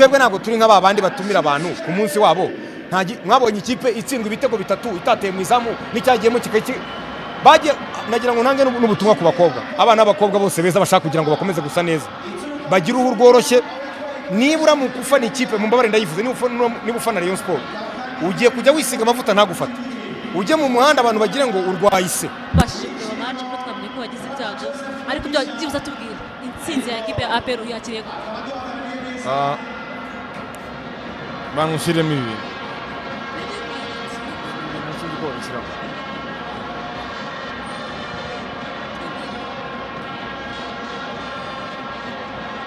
Twebwe ntabwo turi nka ba bandi batumira abantu ku munsi wabo. Mwabonye ikipe itsindwa ibitego bitatu itateye mu izamu n'icyagiyemo kikaki bagiye. Nagira ngo ntange n'ubutumwa ku bakobwa, abana b'abakobwa bose beza bashaka kugira ngo bakomeze gusa neza, bagire uruhu rworoshye. Nibura mu gufana ikipe, mumbabare ndayivuze, niba ufana Rayon Sport ugiye kujya wisiga amavuta ntagufate, ujye mu muhanda abantu bagire ngo urwaye ise. Tubashije kureba match kuko twamenye ko wagize ibyago, ariko byibuze tubwira intsinzi ya ekipe ya APR uyakiriye gute? Banushyiremo ibi bintu, sinzi ko babishyiramo.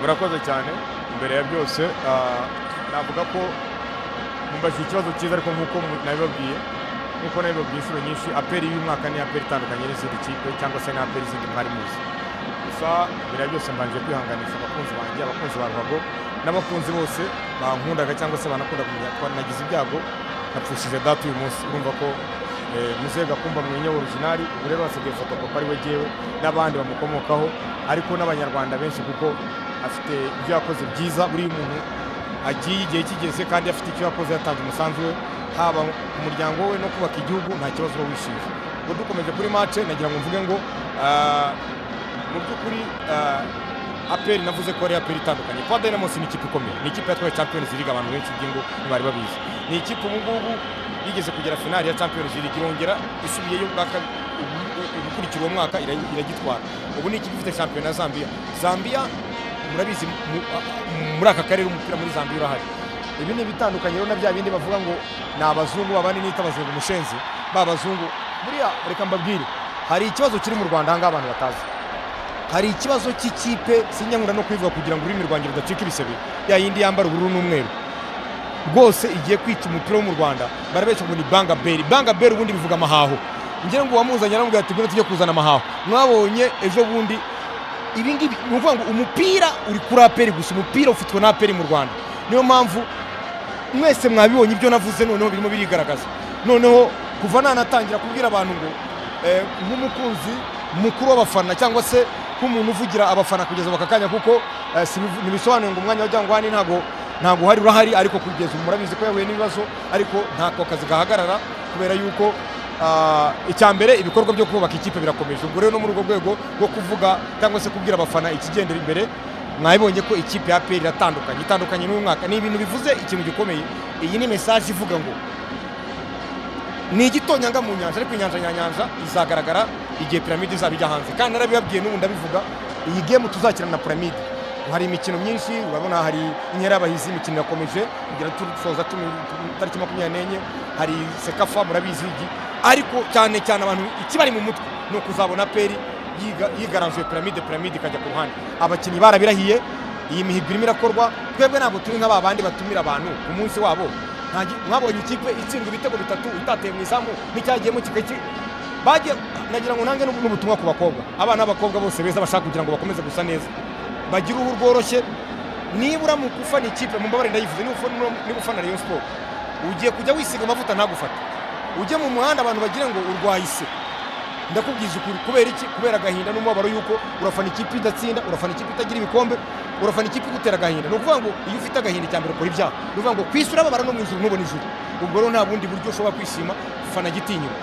Murakoze cyane. Mbere ya byose, navuga ko mumbajije ikibazo cyiza, ariko nk'uko nabibabwiye, nk'uko nabibabwiye inshuro nyinshi, APR y'uyu mwaka ni APR itandukanye n'izindi kipe cyangwa se na APR izindi mwari muzi. Gusa mbere ya byose mbanje kwihanganisha abakunzi banjye, abakunzi ba ruhago n'abakunzi bose bankundaga cyangwa se banakunda kumenya ko nagize ibyago, napfushije data uyu munsi. Urumva ko muzehe Gakumba Mwenye original, ubu rero hasigaye fotokopi ari we jyewe n'abandi bamukomokaho, ariko n'abanyarwanda benshi, kuko afite ibyo yakoze byiza. Buriya umuntu agiye igihe kigeze kandi afite icyo yakoze, yatanze umusanzu we haba ku muryango we no kubaka igihugu, nta kibazo uba wishinja. Ubwo dukomeje kuri match, nagira ngo mvuge ngo mu by'ukuri APR navuze ko ari APR itandukanye. Kwa Dynamos ni ikipe ikomeye, ni ikipe yatwaye Champions League, abantu benshi by'ingo ntibari babizi. Ni ikipe ubu ngubu yigeze kugera finali ya Champions League, irongera isubiyeyo bwa ugukurikira uwo mwaka iragitwara. Ubu ni ikipe ifite shampiyona ya Zambia. Zambia murabizi, muri aka karere umupira muri Zambia urahari. Ibi ni ibitandukanye rero na bya bindi bavuga ngo ni abazungu, babandi nita abazungu umushenzi, ba bazungu. Buriya reka mbabwire, hari ikibazo kiri mu Rwanda ahangaha abantu batazi. Hari ikibazo cy'ikipe, sinyankunda no kubivuga kugira ngo ururimi rwanjye rudacika ibisebe, ya yindi yambara ubururu n'umweru rwose igiye kwica umupira wo mu Rwanda. Barabeshya ngo ni Banga Beri. Banga Beri ubundi bivuga amahaho. Ngira ngo uwamuzanye aramubwira ati ngwino tujye kuzana amahaho. Mwabonye ejo bundi ibi ngibi, ni ukuvuga ngo umupira uri kuri APR gusa, umupira ufitwe na APR mu Rwanda. Niyo mpamvu mwese mwabibonye ibyo navuze, noneho birimo birigaragaza. Noneho kuva nanatangira kubwira abantu ngo nk'umukunzi mukuru w'abafana cyangwa se nk'umuntu uvugira abafana kugeza aka kanya, kuko ntibisobanuye ngo umwanya wa Jangwani ntago uhari, urahari, ariko kugeza ubu murabizi ko yahuye n'ibibazo, ariko ntako kazi gahagarara kubera yuko icya mbere ibikorwa byo kubaka ikipe birakomeje. Ubwo rero no muri urwo rwego rwo kuvuga cyangwa se kubwira abafana ikigendera imbere, mwabibonye ko ikipe ya APR iratandukanye, itandukanye n'uyu mwaka. Ni ibintu bivuze ikintu gikomeye. Iyi ni message ivuga ngo ni igitonyanga mu nyanja, ariko inyanja nyanyanja izagaragara igihe Piramide izaba ijya hanze. Kandi narabibabwiye n'ubu ndabivuga, iyi game tuzakina na Piramide, hari imikino myinshi urabona, hari inkera y'abahizi, imikino irakomeje kugera dusoza tariki 24, hari CECAFA murabizi igi. Ariko cyane cyane abantu ikibari mu mutwe ni ukuzabona APR yigaranzuye Piramide, Piramide ikajya ku ruhande. Abakinnyi barabirahiye, iyi mihigo irimo irakorwa. Twebwe ntabwo turi nka ba bandi batumira abantu ku munsi wabo. Mwabonye ikipe itsindwa ibitego bitatu itateye mu izamu n'icyagiyemo kikaki bagiye. Nagira ngo ntange n'ubutumwa ku bakobwa, abana b'abakobwa bose beza bashaka kugira ngo bakomeze gusa neza, bagire uruhu rworoshye. Nibura mu gufana ikipe, mumbabare ndayivuze, niba ufana Rayon Sport ugiye kujya wisiga amavuta ntagufate, ujye mu muhanda abantu bagire ngo urwaye ise. Ndakubwiza ukuri. Kubera iki? Kubera agahinda n'umubabaro yuko urafana ikipe idatsinda, urafana ikipe itagira ibikombe, urafana ikipe igutera agahinda. Ni ukuvuga ngo iyo ufite agahinda icya mbere ukora ibyaha. Ni ukuvuga ngo ku isi urababara no mu ijuru ntubone ijuru. Ubwo rero nta bundi buryo ushobora kwishima, fana gitinyiro,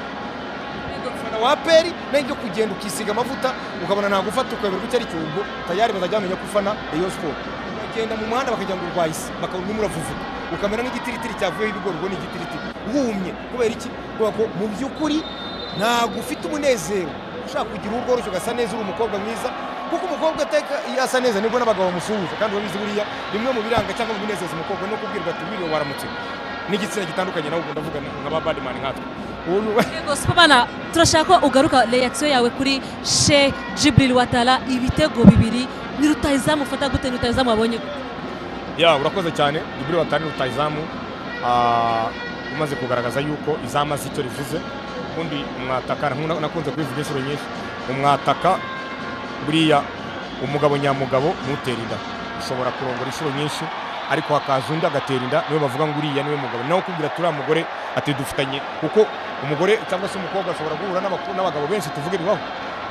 fana wa APR. Nayo kugenda ukisiga amavuta ukabona ntagufata, ukayoberwa icyo ari cyo, ubwo tayari bazajya bamenya ko ufana Rayon Sport. Uragenda mu muhanda bakagira ngo urwaye ise, bakabona urimo uravuvuka, ukamera nk'igitiritiri cyavuyeho ibigori. Ubwo ni igitiritiri wumye. Kubera iki? Kubera ko mu by'ukuri ntabwo ufite umunezero. Ushaka kugira uruhu rworoshye ugasa neza, uri umukobwa mwiza, kuko umukobwa ateka iyo asa neza nibwo n'abagabo bamusuhuza. Kandi urabizi, buriya bimwe mu biranga cyangwa mu binezeza umukobwa no kubwirwa ati wiriwe, waramutse, n'igitsina gitandukanye nawe. Ubwo ndavuga nka ba badman nkatwe. Yego Superman, turashaka ko ugaruka reaction yawe kuri Cheick Djibril Ouattara, ibitego bibiri. Ni rutahizamu ufata gute? Ni rutahizamu wabonye gute? Ya, urakoze cyane. Djibril Ouattara ni rutahizamu umaze kugaragaza yuko izamu azi icyo rivuze. Ubundi umwataka, nakunze kubivuga inshuro nyinshi, umwataka buriya umugabo nyamugabo ntutera inda. Ushobora kurongora inshuro nyinshi, ariko hakaza undi agatera inda, niwe bavuga ngo uriya niwe mugabo. Nawe ukubwira turiya mugore ati dufitanye, kuko umugore cyangwa se umukobwa ashobora guhura n'abagabo benshi, tuvuge bibaho,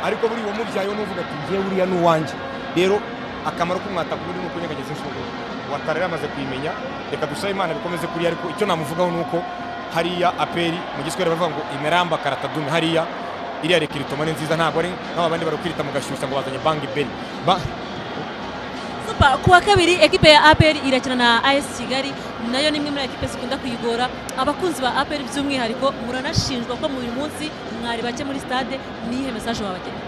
ariko buriya uwamubyaye n'uvuga ati ngewe uriya ni uwanjye. Rero akamaro k'umwataka ubundi ni ukunyeganyeza inshundura. Ouattara yari amaze kuyimenya. Reka dusabe Imana bikomeze kuriya, ariko icyo namuvugaho ni uko hariya APR mu Giswahili bavuga ngo imeramba karatadume, hariya iriya recrutement ni nziza, ntabwo ari nk'aba bandi barukwirita mu gashyushya ngo bazanye bangi beri Super, kuwa kabiri ekipe ya APR irakina na AS Kigali, nayo ni imwe muri ekipe zikunda kuyigora. Abakunzi ba APR by'umwihariko muranashinjwa ko uyu munsi mwari bake muri stade, niyihe message wabagenera?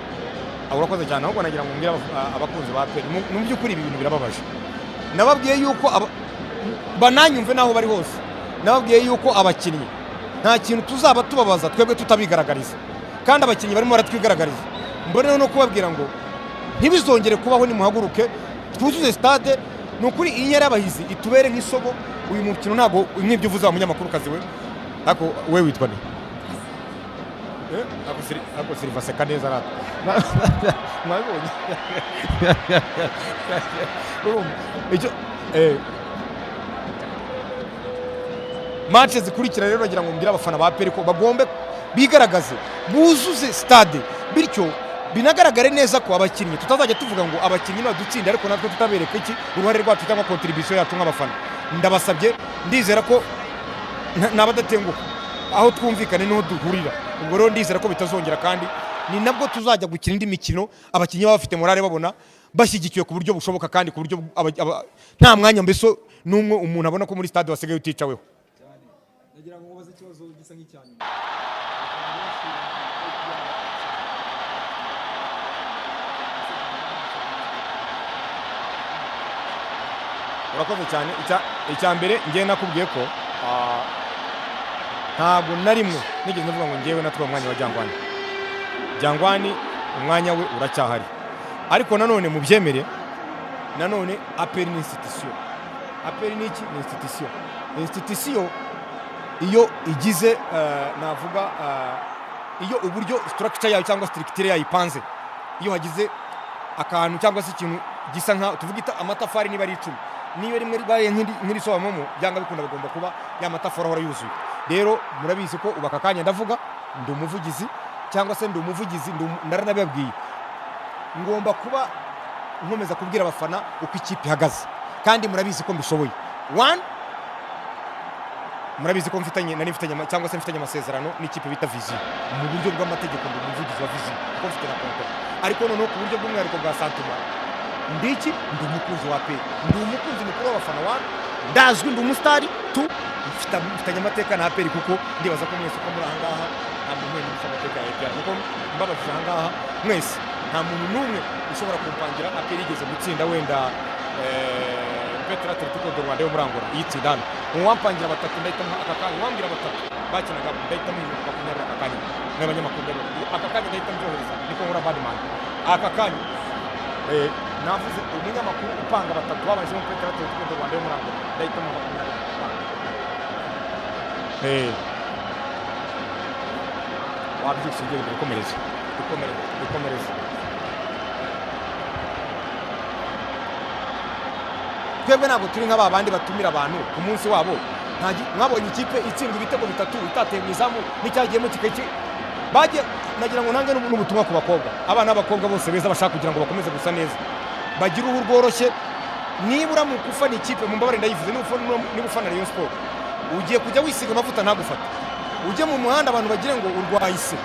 Urakoze cyane. Ahubwo nagira ngo mbwire abakunzi ba APR, mu by'ukuri ibi bintu birababaje. Nababwiye yuko bananyumve n'aho bari hose, nababwiye yuko abakinnyi nta kintu tuzaba tubabaza twebwe tutabigaragariza, kandi abakinnyi barimo baratwigaragariza. Mbonereho no kubabwira ngo ntibizongere kubaho, nimuhaguruke twuzuze stade. Ni ukuri iyi nkera y'abahizi itubere nk'isomo. Uyu mukino ntabwo nk'ibyo uvuze wa munyamakurukazi we, ariko we witwa nde? Ariko Silva aseka neza rata, mwabibonye. Urumva, icyo match zikurikira rero nagira ngo mbwire abafana ba APR ko bagombe bigaragaze, buzuze stade, bityo binagaragare neza ko abakinnyi tutazajya tuvuga ngo abakinnyi badutsinda, ariko natwe tutabereka iki uruhare rwacu cyangwa contribution yacu nk'abafana. Ndabasabye, ndizera ko n'abadatenguha aho twumvikane niho duhurira. Ubwo rero ndizera ko bitazongera, kandi ni nabwo tuzajya gukina indi mikino abakinnyi baba bafite morale, babona bashyigikiwe ku buryo bushoboka, kandi ku buryo nta mwanya mbese n'umwe umuntu abona ko muri stade wasigaye uticaweho. Nagira ngo mubaze ikibazo gisa nk'icya nyuma. Urakoze cyane. Icya mbere, ngewe nakubwiye ko ntabwo na rimwe nigeze mvuga ngo ngewe natwaye umwanya wa Jangwani. Jangwani umwanya we uracyahari, ariko nanone mubyemere, nanone APR ni institution. APR ni iki? Ni institution. Institution iyo igize navuga iyo uburyo structure yayo cyangwa structure yayo ipanze, iyo hagize akantu cyangwa se ikintu gisa nka tuvuga amatafari niba ari 10, niyo rimwe ribaye nk'irisobamamo, byanga bikunda bagomba kuba ya matafari ahora yuzuye. Rero murabizi ko ubu aka kanya ndavuga ndi umuvugizi, cyangwa se ndi umuvugizi, naranabibabwiye, ngomba kuba nkomeza kubwira abafana uko ikipe ihagaze, kandi murabizi ko mbishoboye. One, murabizi ko mfitanye, nari mfitanye cyangwa se mfitanye amasezerano n'ikipe bita Vision. Mu buryo bw'amategeko ndi umuvugizi wa Vision kuko mfite na konto, ariko noneho ku buryo bw'umwihariko bwa sentiment ndi iki? Ndi umukunzi wa APR, ndi umukunzi mukuru w'abafana. One, ndazwi, ndi umusitari. Two, mfitanye amateka na APR, kuko ndibaza ko mwese uko muri aha ngaha nta muntu wenyine ufite amateka ya APR, kuko mbabajije aha ngaha mwese nta muntu n'umwe ushobora kumpangira APR yigeze gutsinda wenda Petro Atletico de Rwanda yo muri Angola iyitsinda hano. Uwampangira batatu ndahita muha aka kanya, uwambwira batatu bakinaga ndahita muha 20,000 aka kanya. N'abanyamakuru ndababwira aka kanya ndahita mbyohereza, niko nkora badman aka kanya. Navuze umunyamakuru upanga batatu babanje muri Petro Atletico de Rwanda yo muri Angola ndahita muha 20. Wabyutse ugiye gukomereza, ikomereze, ikomereze. Twebwe ntabwo turi nka ba bandi batumira abantu ku munsi wabo. Mwabonye ikipe itsindwa ibitego 3 itateye mu izamu n'icyagiyemo kikaki bagiye. Nagira ngo nange n'ubutumwa ku bakobwa, abana b'abakobwa bose beza bashaka kugira ngo bakomeze gusa neza, bagire uruhu rworoshye. Nibura mu gufana ikipe, mu mbabare ndayivuze, niba ufana Rayon Sport ugiye kujya wisiga amavuta ntagufate, ujye mu muhanda abantu bagire ngo urwaye ise.